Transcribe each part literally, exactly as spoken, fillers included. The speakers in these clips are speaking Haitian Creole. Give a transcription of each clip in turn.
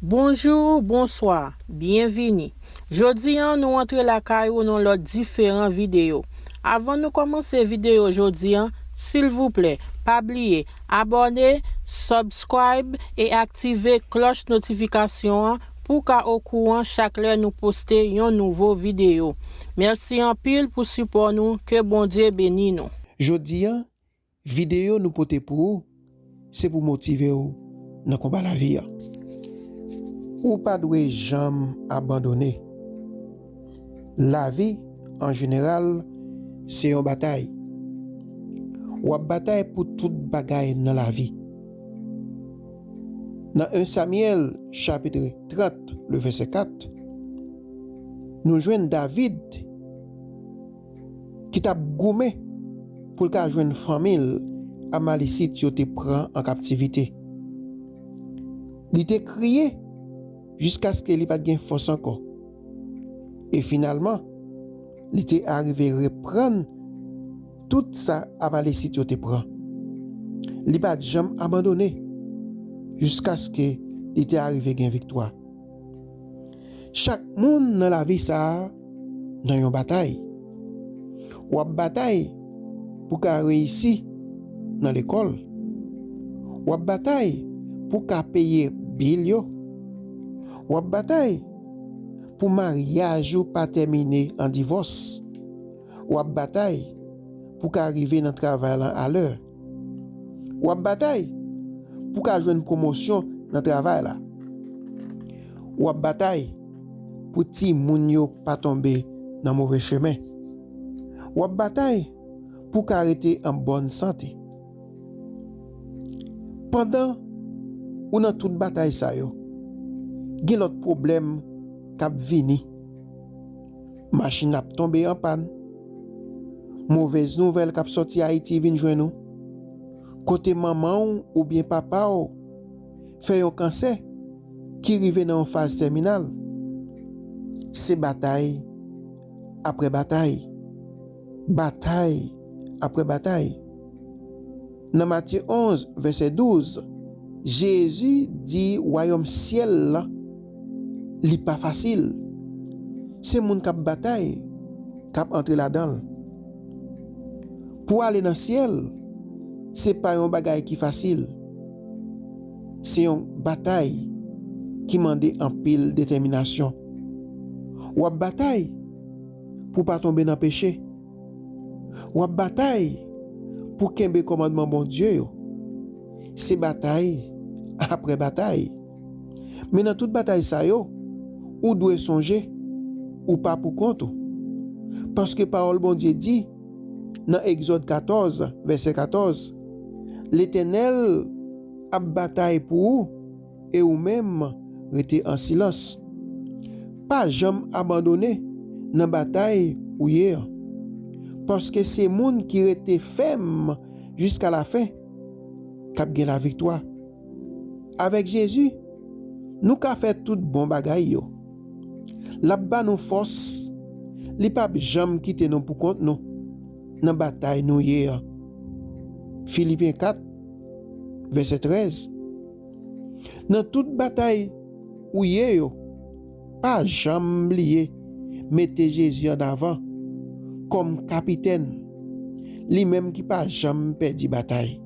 Bonjou, bonswa, byenvini. Jodi a, nou antre lakay ou nan lòt diferan videyo. Avan nou kòmanse videyo jodi a, silvouplè, pa bliye abòne, subscribe e aktive klòch notifikasyon an pou w ka okouran chak lè nou poste yon nouvo videyo. Mèsi anpil pou sipò nou, ke Bondye beni nou. Jodi a, videyo nou pote pou ou, se pou motive w nan konba lavi a. Ou pa dwe janm abandone. Lavi, an jeneral, se yon batay. W ap batay pou tout bagay nan lavi. Nan en Samyèl, chapit trant, le vèsè kat, nou jwenn David ki t ap goumen pou l ka jwenn fanmi l Amalesit yo te pran an kaptivite. Li te kriye jiskaske li pa t gen fòs ankò. E finalman, li te arive reprann tout sa Amalesit yo te pran. Li pa t janm abandone jiskaske li te arive gen viktwa. Chak moun nan lavi sa a nan yon batay. W ap batay pou ka reyisi nan lekòl. W ap batay pou ka peye bil yo. W ap batay pou maryaj ou pa tèmine an divòs. W ap batay pou ka rive nan travay la alè. W ap batay pou ka jwenn pwomosyon nan travay la. W ap batay pou timoun yo pa tonbe nan move chemen. W ap batay pou ka rete an bòn sante. Pandan ou nan tout batay sa yo, gen lòt pwoblèm k ap vini. Machin ap tonbe an pàn. Movèz nouvèl k ap sòti Ayiti vin jwenn ou. Kote manman w oubyen papa w fè yon kansè ki rive nan yon faz tèminal. Se batay apre batay. Batay apre batay. Nan Matye onz, vèsè douz, Jezi di wayòm syèl la, li pa fasil. Se moun k ap batay k ap antre ladan l. Pou ale nan syèl, se pa yon bagay ki fasil. Se yon batay ki mande anpil detèminasyon. W ap batay pou w pa tonbe nan peche. W ap batay pou kenbe kòmandman Bondye yo. Se batay apre batay. Men nan tout batay sa yo, ou dwe sonje, ou pa poukont ou. Paske pawòl Bondye di nan Egzòd katòz, vèsè katòz, Letènèl ap batay pou ou, e ou menm, rete an silans. Pa janm abandone nan batay ou ye an, paske se moun ki rete fèm jiska lafen k ap gen laviktwa. Avèk Jezi, nou ka fè tout bon bagay yo. L ap ba nou fòs, li p ap janm kite nou poukont nou nan batay nou ye an. Filipyen kat, vèsè trèz. Nan tout batay ou ye yo, pa janm bliye mete Jezi an avan kòm kapitèn, li menm ki pa janm pèdi batay.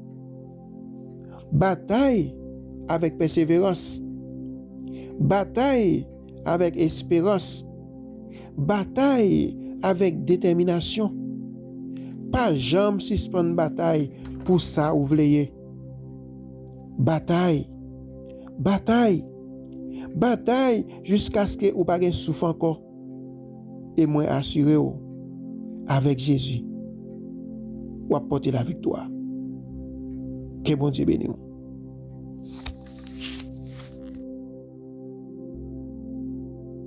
Batay avèk pèseverans. Batay avèk esperans. Batay avèk detèminasyon. Pa janm sispann batay pou sa ou vle ye. Batay. Batay. Batay jiskaske ou pa gen souf ankò. E mwen asire w, avèk Jezi, w ap pote laviktwa. Ke Bondye beni w.